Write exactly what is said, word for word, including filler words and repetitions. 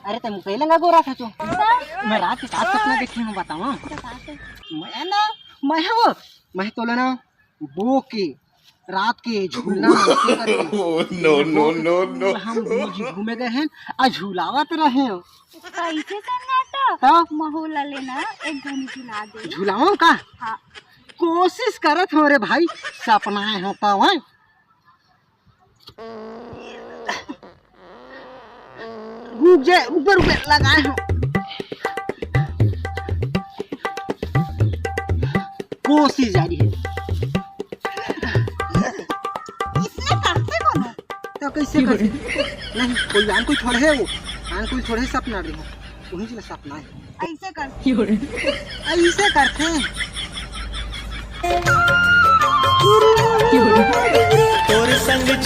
अरे, तैं मोके लंगा गोरा था तू। मैं रात के का सपना देखे हूँ, बतावा। मैं ना, मैं है वो, मैं तो लेना बो के रात के झूलना मस्ती करके। Oh, no, no, no, no। हम दू झी घूमे गए हैं, आ झूलावत रहे हो। कैसे सन्नाटा? हाँ? महू ला लेना, एक घनी झूला दे। झूलावा का? हाँ। कोशिश करत हो रे भाई, सपना है होता है। रुक जा, रुक जा, रुक जा, लगाए हो। कोशिश जारी है। इसने करते कौन है? तो कैसे करते? नहीं, कोई आन कोई थोड़े है वो। आन कोई थोड़े सपना रही है। वही से सपना है। ऐसे कर। ऐसे करते हैं। तोर संग जी